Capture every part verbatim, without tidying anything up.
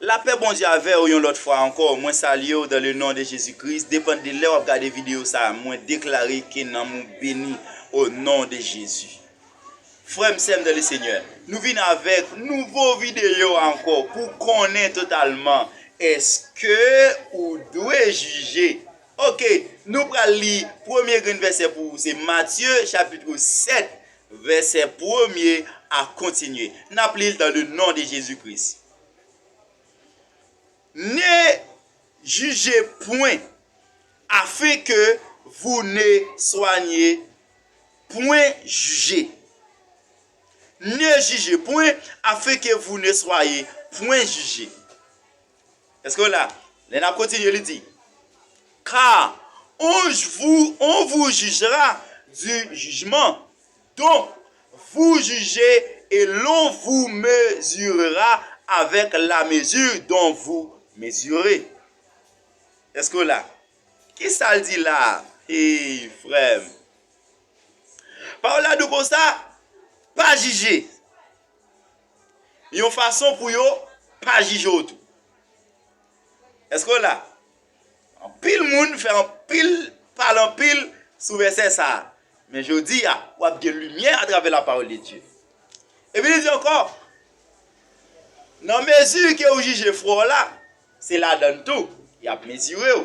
Lapè Bondye avè w yon lòt fwa ankò. Mwen salye w dans le nom de Jésus Christ. Depann de lè w ap gade videyo sa a, mwen deklare ke nanm ou beni au nom de Jésus. Frè m, sè m dans le Seigneur, nou vin avèk nouvo videyo ankò pou konnen totalman èske ou dwe jije. Oke, nou pral li premye grenn vèsè pou ou, se Matye chapit sèt, vèsè premye a kontinye. N ap li l dans le nom de Jésus Christ. Ne jugez point, afin que vous ne soyez point jugés. Ne jugez point, afin que vous ne soyez point jugés. Èske w la? Lè n ap kontinye, li di, car on vous, on vous jugera du jugement dont vous jugez et l'on vous mesurera avec la mesure dont vous mesurez. Èske w la? Ki sa l di la? Hey, frè m. Pawòl la di w konsa, pa jije. Yon fason pou yo pa jije w tou. Èske w la? Anpil moun fè anpil, pale anpil sou vèsè sa a. Men jodi a, w ap gen limyè atravè la parole de Dieu. Epi li di ankò, nan mezi ke w jije frè w la, se ladan l tou, y ap mezire w.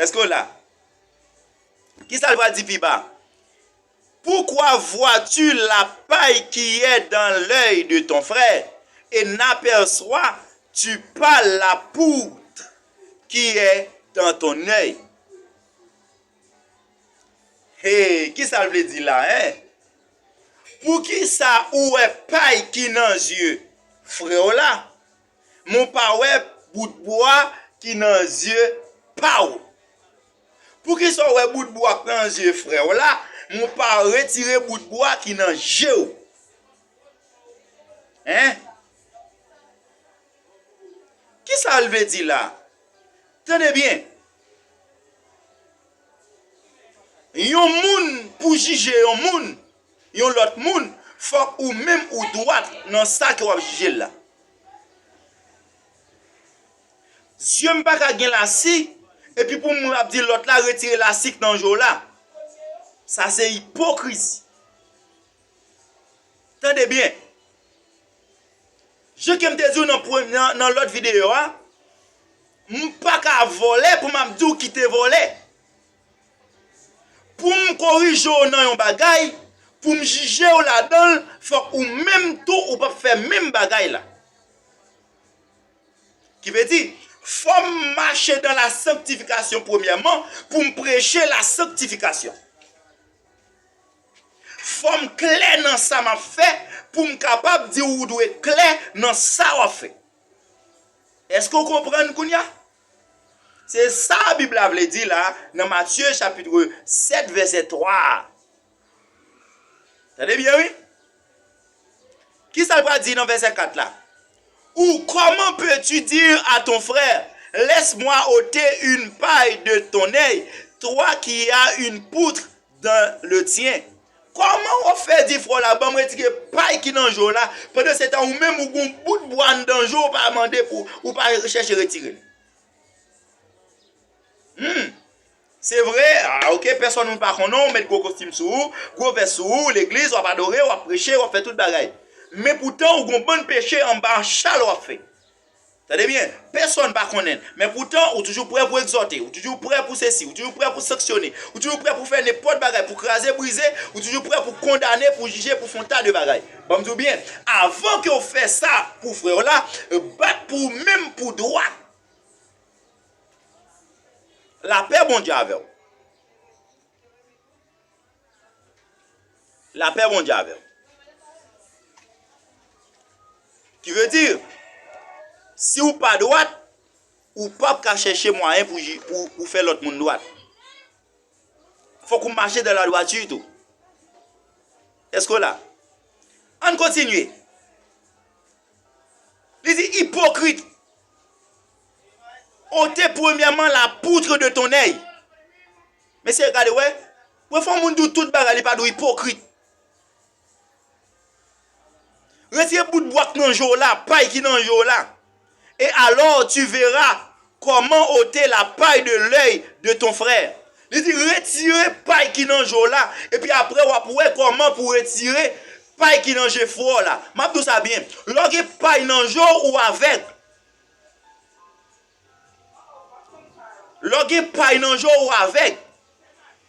Èske w la? Ki sa l pral di pi ba? Pourquoi vois-tu la paille qui est dans l'œil de ton frère et n'aperçois-tu pas la poutre qui est dans ton œil? Hey, ki sa l vle di la, en? Poukisa ou wè pay ki nan zye frè w la, men w pa wè bout bwa ki nan zye pa w? Poukisa w wè bout bwa k nan zye frè w la, men w pa retire bout bwa ki nan je w? Hein? Ki sa l vle di la? Tande byen. Yon moun pou jije yon moun, yon lòt moun, fòk ou menm ou dwat nan sa ke w ap jije l la. Zye m pa ka gen lasi, epi pou m ap di lòt la retire lasi k nan je w la. Sa se ipokrizi. Tande byen. Jan ke m te di w nan pre-, nan, nan lòt videyo a, m pa ka vòlè pou m ap di w kite vòlè. Pou m korije w nan yon bagay, pou m jije w ladan l, fòk ou menm tou ou p ap fè menm bagay la. Ki vle di, fò m mache dans la sanctification premyèman pou m preche la sanctification. Fò m klè nan sa m ap fè pou m kapab di w ou dwe klè nan sa w ap fè. Èske w konprann kounye a? Se sa Bib la vle di la nan Matye chapit sèt vèsè twa a. Tande byen, wi. Ki sa l pral di nan vèsè kat la? Ou comment peux-tu dire à ton frère, laisse-moi ôter une paille de ton œil, toi qui as une poutre dans le tien? Kòman w ap fè di frè w la, ban m retire pay ki nan je w la, pandan se tan ou menm ou gon bout bwa anndan je w, ou pa mande pou, ou pa chèche retire l? Hmm. Se vre, ah, oke, pèsòn moun pa konnen w, w met gwo kostim sou ou, gwo vès sou ou, legliz, w ap adore, w ap preche, w ap fè tout bagay. Men poutan, ou gon bann peche anba chal w ap fè. Tande byen, pèsòn pa konnen l, men poutan, ou toujou prè pou egzòte, ou toujou prè pou sesi, ou toujou prè pou sanksyone, ou toujou prè pou fè nenpòt bagay, pou kraze, brize, ou toujou prè pou kondane, pou jije, pou fè yon ta de bagay. Ban m di w byen, avan ke w fè sa pou frè w la, bat pou w menm pou dwat. Lapè Bondye avè w. Lapè Bondye avè w. Ki vle di, si w pa dwat, ou p ap ka chèche mwayen pou, pou, pou fè lòt moun dwat. Fòk ou mache dans la droiture tou. Èske w la? Ann kontinye. Li di, ipokrit, ôtez premièrement la poutre de ton œil. Mesye, gade, wè. Wè, fò moun di w tout bagay, li pa di w ipokrit. Retire bout bwa k nan je w la, pay ki nan je w la. Et alors tu verras comment ôter la paille de l'œil de ton frère. Li di, retire pay ki nan je w la, epi apre w ap wè kòman pou retire pay ki nan je frè w la. M ap di w sa byen. Lè w gen pay nan je w, ou avèg. Lè w gen pay nan je w, ou avèg.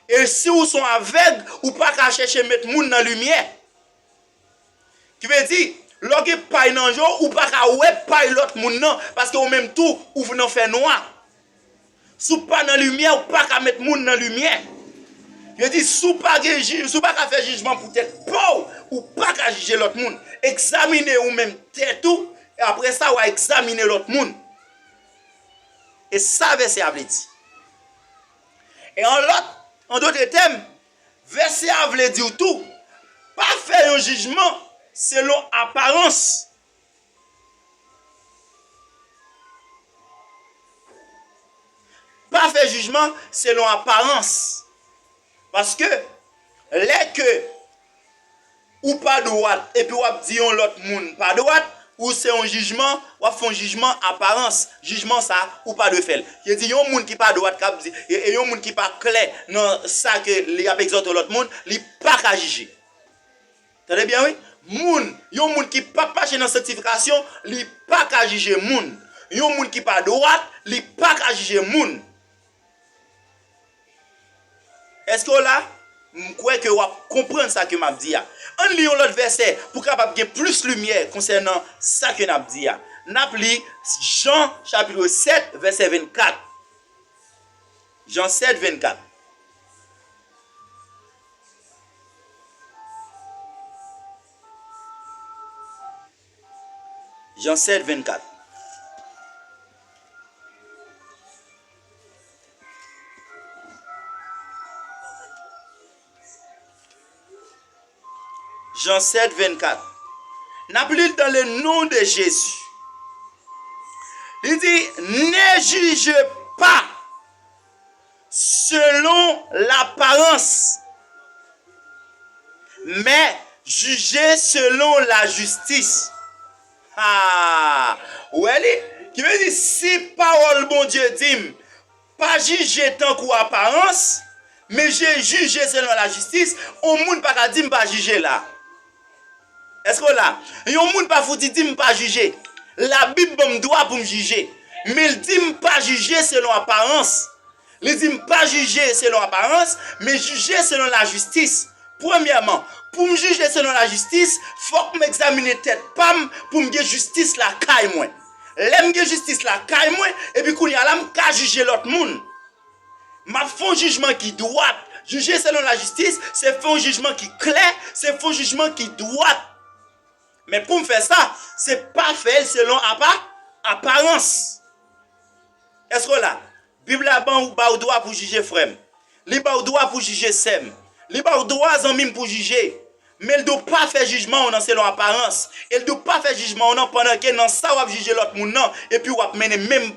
E si w se yon avèg, ou pa ka chèche met moun nan limyè. Ki vle di, lè w gen pay nan je w, ou pa ka wè pay lòt moun nan, paske ou menm tou, ou nan fènwa. Si w pa nan limyè, ou pa ka met moun nan limyè. Ki vle di, si w pa gen jij, si w pa ka fè jijman pou tèt pa w, ou pa ka jije lòt moun. Egzamine ou menm tèt ou, e apre sa, w a egzamine lòt moun. E sa vèsè a vle di. E an lòt, an dòt tèm, vèsè a vle di w tou, pa fè yon jijman selon aparans. Pa fè jijman selon aparans. Paske lè ke ou pa dwat epi w ap di yon lòt moun pa dwat, ou se yon jijman, w ap fè yon jijman aparans. Jijman sa, ou pa dwe fè l. Vle di yon moun ki pa dwat k ap di, e, e yon moun ki pa klè nan sa ke li ap egzòte lòt moun, li pa ka jije. Tande byen, wi. Moun, yon moun ki p ap mache nan sanktifikasyon, li pa ka jije moun. Yon moun ki pa dwat, li pa ka jije moun. Èske w la? M kwè ke w ap konprann sa ke m ap di a. Ann li yon lòt vèsè pou kapab gen plis limyè konsènan sa ke n ap di a. N ap li Jan chapit sèt, vèsè vennkat. Jan sèt, vennkat. Jan sèt, vennkat. Jan sèt, vennkat. N ap li l dans le nom de Jésus. Li di, ne jugez pas selon l'apparence, mais jugez selon la justice. Ah, ou wè li? Ki vle di, si pawòl Bondye di m, pa jije tankou aparans, men je-, jije selon lajistis, yon moun pa ka di m pa jije la. Èske w la? Yon moun pa fouti di m pa jije. Labib ban m dwa pou m jije. Men l di m pa jije selon aparans. Li di m pa jije selon aparans, men jije selon lajistis. Premyèman, pou m jije selon lajistis, fòk m egzamine tèt pa m pou m gen jistis lakay mwen. Lè m gen jistis lakay mwen, epi kounye a la m ka jije lòt moun. M ap fè yon jijman ki dwat. Jije selon lajistis, se fè yon jijman ki klè, se fè yon jijman ki dwat. Men pou m fè sa, se pa fè l selon apa-, aparans. Èske w la? Bib la ban ou, ba w dwa pou jije frè m. Li ba w dwa pou jije sè m. Li ba w dwa zanmi m pou jije. Men l di w pa fè jijman w nan selon aparans. E l di w pa fè jijman w nan pandan ke nan sa w ap jije lòt moun nan, epi w ap mennen menm,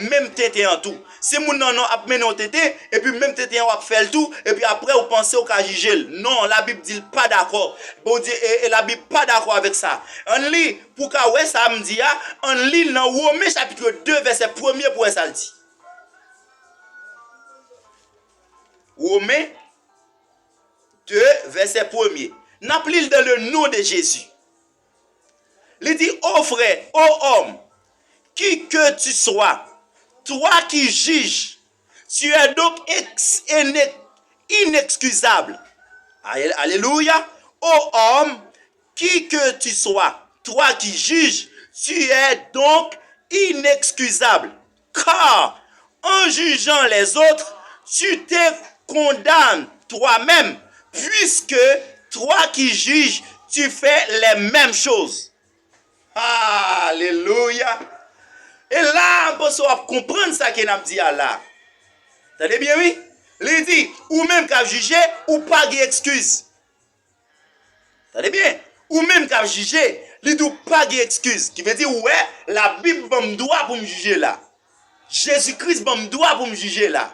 menm tenten an tou. Si moun nan, nan ap mennen w tenten, epi menm tenten an w ap fè l tou, epi apre w panse w ka jije l. Non, Labib di l pa dakò. Bondye, e, e Labib pa dakò avèk sa. Ann li, pou w ka wè sa m di a, ann li l nan Women chapit de vèsè premye pou w wè sa l di. Women de, vèsè premye. N ap li l dans le nom de Jésus. Li di, ô frère, ô homme, qui que tu sois, toi qui juges, tu es donc ex-, ine-, inexcusable. Alé-, Alléluia. Ô homme, qui que tu sois, toi qui juges, tu es donc inexcusable. Car en jugeant les autres, tu te condamnes toi-même, puisque toi qui juges, tu fais les mêmes choses. Alelouya! E la, m panse w ap konprann sa ke n ap di a la. Tande byen, wi. Li di, ou menm k ap jije, ou pa gen ekskiz. Tande byen, ou menm k ap jije, li di w pa gen ekskiz. Ki vle di, ou wè, Labib ban m dwa pou m jije la. Jezi Kris ban m dwa pou m jije la.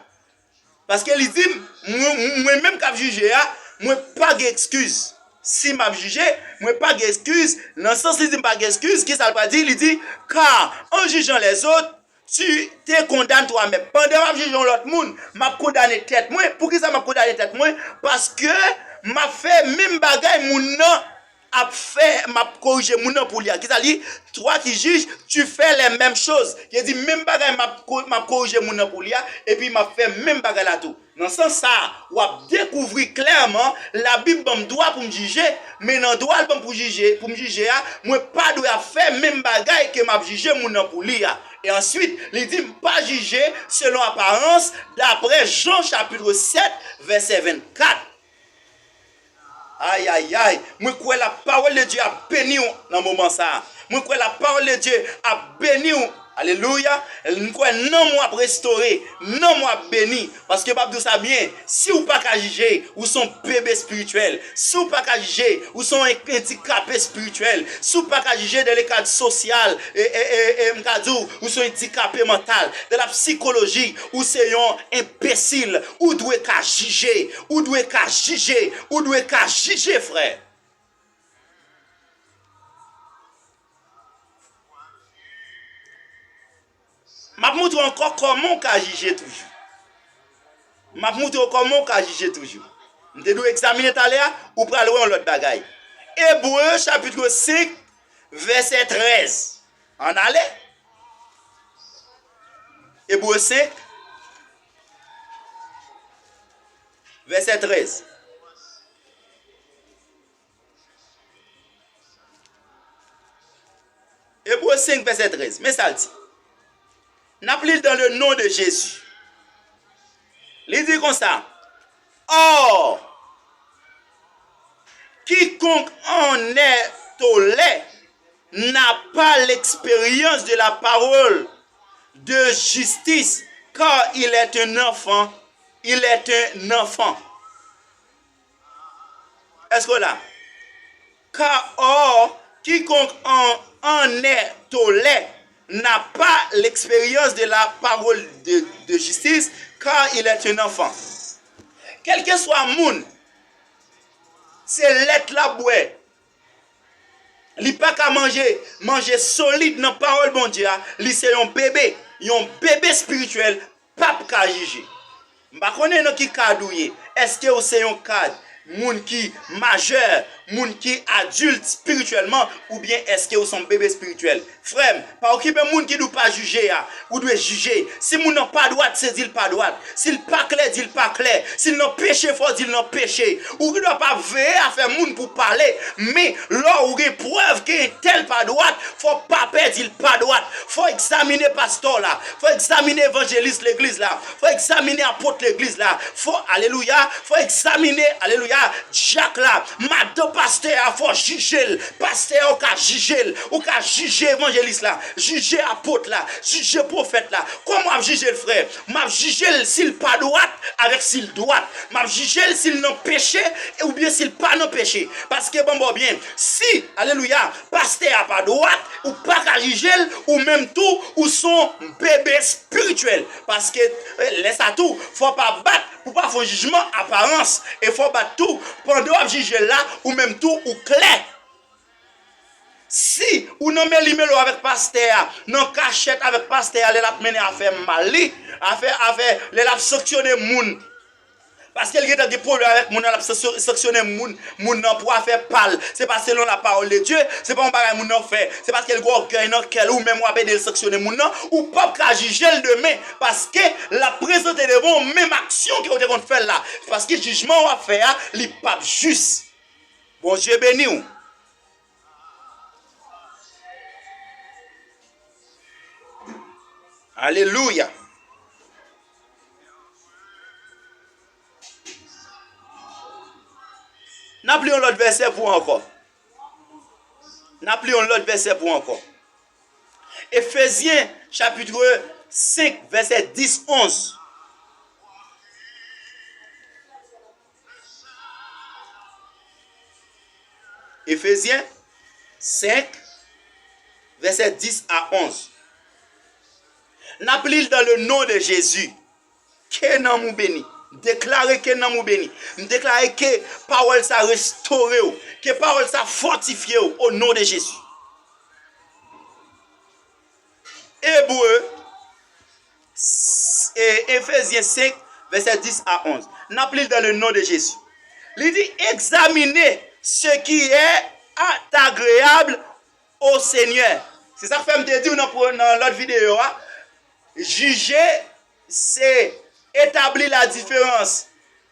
Paske li di m, mwen, mwen menm k ap jije a, mwen pa gen ekskiz. Si m ap jije, mwen pa gen eskiz. Nan sans li di m pa gen eskiz, kisa l pral di? Li di, car en jugeant les autres, tu te condamnes toi-même. Pandan m ap jije yon lòt moun, m ap kondane tèt mwen. Poukisa m ap kondane tèt mwen? Paske m ap fè menm bagay moun nan ap fè, m ap korije moun nan pou li a. Kisa li? Toi qui juges, tu fais les mêmes choses. Ki di menm bagay m ap ko-, m ap korije moun nan pou li a, epi m ap fè menm bagay la tou. Nan sans sa a, w ap dekouvri klèman Labib ban m dwa pou m jije, men nan dwa l ban m pou jije, pou m jije a, mwen pa dwe ap fè menm bagay ke m ap jije moun nan pou li a. E answit, li di m pa jije selon aparans, daprè Jan chapit sèt, vèsè vennkat. Ayayay, mwen kwè la pawòl de Dye ap beni w nan moman sa a. Mwen kwè la pawòl de Dye ap beni w. Alelouya. Mwen kwè nanm w ap restore, nanm w ap beni. Paske m ap di w sa byen, si w pa ka jije, ou se yon bebe espirityèl. Si w pa ka jije, ou se yon andikape espirityèl. Si w pa ka jije dans le cadre social, e, e, e, e, m ka di w, ou se yon andikape mantal. Dans la psychologie, ou se yon enbesil. Ou dwe ka jije. Ou dwe ka jije. Ou dwe ka jije, frè. M ap montre w ankò kòman w ka jije toujou. M ap montre w kòman w ka jije toujou. M te di w egzamine talè a, ou pral wè yon lòt bagay. Ebre chapit senk, vèsè trèz. Ann ale. Ebre senk, vèsè trèz. Ebre senk, vèsè trèz. Men sa l di. N ap li l dans le nom de Jésus. Li di konsa, or, quiconque en est au lait n'a pas l'expérience de la parole de justice, car il est un enfant. Il est un enfant. Èske w la? Car or, quiconque en, en est au lait n'a pas l'expérience de la parole de, de justice, car il est un enfant. Kèlkeswa moun, se lèt l ap bwè, li pa ka manje manje solid nan pawòl Bondye a, li se yon bebe, yon bebe espirityèl, p ap ka jije. M pa konnen nan ki kad ou ye. Èske w se yon kad, moun ki majè, moun ki adilt espirityèlman, oubyen èske w se yon bebe espirityèl? Frè m, pa okipe moun ki di w pa jije a. Ou dwe jije. Si moun nan pa dwat, se di l pa dwat. Si l pa klè, di l pa klè. Si l nan peche, fò w di l nan peche. Ou gendwa p ap veye afè moun pou pale, men lè w gen prèv ke entèl pa dwat, fò w pa pè di l pa dwat. Fò w egzamine pastè w la. Fò w egzamine evanjelis legliz la. Fò w egzamine apot legliz la. Fò, alelouya, fò w egzamine, alelouya, dyak la, madan pastè a, fò w jije l. Pastè a, ou ka jije l. Ou ka jije evanjelis la, jije apot la, jije pwofèt la. Kòman w ap jije l, frè? M ap jije l si l pa dwat avèk si l dwat. M ap jije l si l nan peche oubyen si l pa nan peche. Paske, ban m ba w byen, si, alelouya, pastè a pa dwat, ou pa ka jije l, ou menm tou, ou se yon bebe espirityèl. Paske, eh, lè sa tou, fò w pa bat pou w pa fè yon jijman aparans. E fò w bat tou, pandan w ap jije l la, ou menm tou, ou klè. Si ou nan men li mele w avèk pastè a, nan kachèt avèk pastè a, lè l ap mennen afè mal li, afè, afè, lè l ap sanksyone moun, paske l gentan gen pwoblèm avèk moun nan, l ap sanksyo-, sanksyone moun, moun nan pou afè pa l. Se pa selon la parole de Dieu, se pa yon bagay moun nan fè. Se paske l gen ògèy nan kè l, ou menm w ap ede l sanksyone moun nan, ou p ap ka jije l demen, paske l ap prezante devan w menm aksyon ke w te konn fè l la. Paske jijman w ap fè a, li p ap jis. Bondye beni w. Alelouya. N ap li yon lòt vèsè pou ankò. N ap li yon lòt vèsè pou ankò. Efezyen, chapit senk, vèsè dis, onz. Efezyen senk, vèsè dis a onz. N ap li l dans le nom de Jésus. Ke nanm ou beni. M deklare ke nanm ou beni. M deklare ke pawòl sa restore w. Ke pawòl sa fòtifye w, o non de Jezi. Ebre, s- e, Efezyen senk, vèsè dis a onz. N ap li l dans le nom de Jésus. Li di, examinez ce qui est agréable au Seigneur. Se sa k fè m te di w nan, pre- nan lòt videyo a, jije se etabli la diferans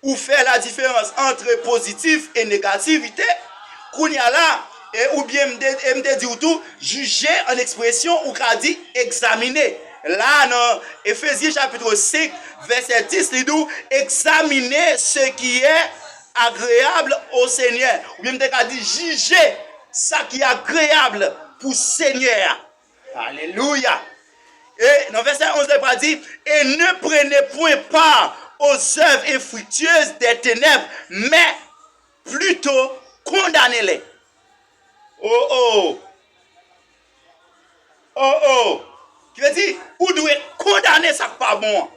ou fè la diferans ant pozitif e negativite. Kounye a la, e, oubyen m te, e m te di w tou, jije an ekspresyon, ou ka di egzamine. La, nan Efezyen chapit senk, vèsè dis, li di w, examinez ce qui est agréable au Seigneur. Oubyen m te ka di, jije sa ki agreyab pou Senyè a. Alelouya! E nan vèsè onz la, li pral di, et ne prenez point part aux œuvres infructueuses des ténèbres, mais plutôt condamnez-les. Oh oh! Oh oh! Ki vle di, ou dwe kondane sa k pa bon an.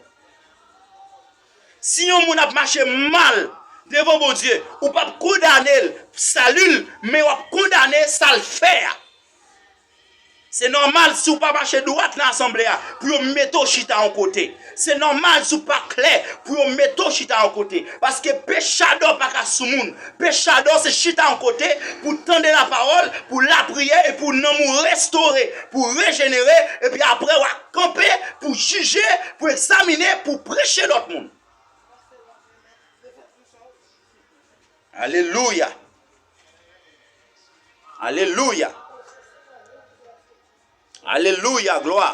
Si yon moun ap mache mal devan Bondye, ou p ap kondane l pou sali l, men w ap kondane sa l fè a. Se nòmal si w pa mache dwat nan asanble a, pou yo mete w chita yon kote. Se nòmal si w pa klè, pou yo mete w chita yon kote. Paske pechadò pa ka sou moun. Pechadò se chita yon kote pou tande lapawòl, pou lapriyè, e pou nanm ou restore, pou rejenere, epi apre w a kanpe pou jije, pou egzamine, pou preche lòt moun. Alelouya! Alelouya! Alelouya, glwa!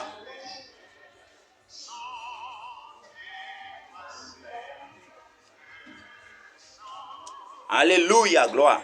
Alelouya, glwa!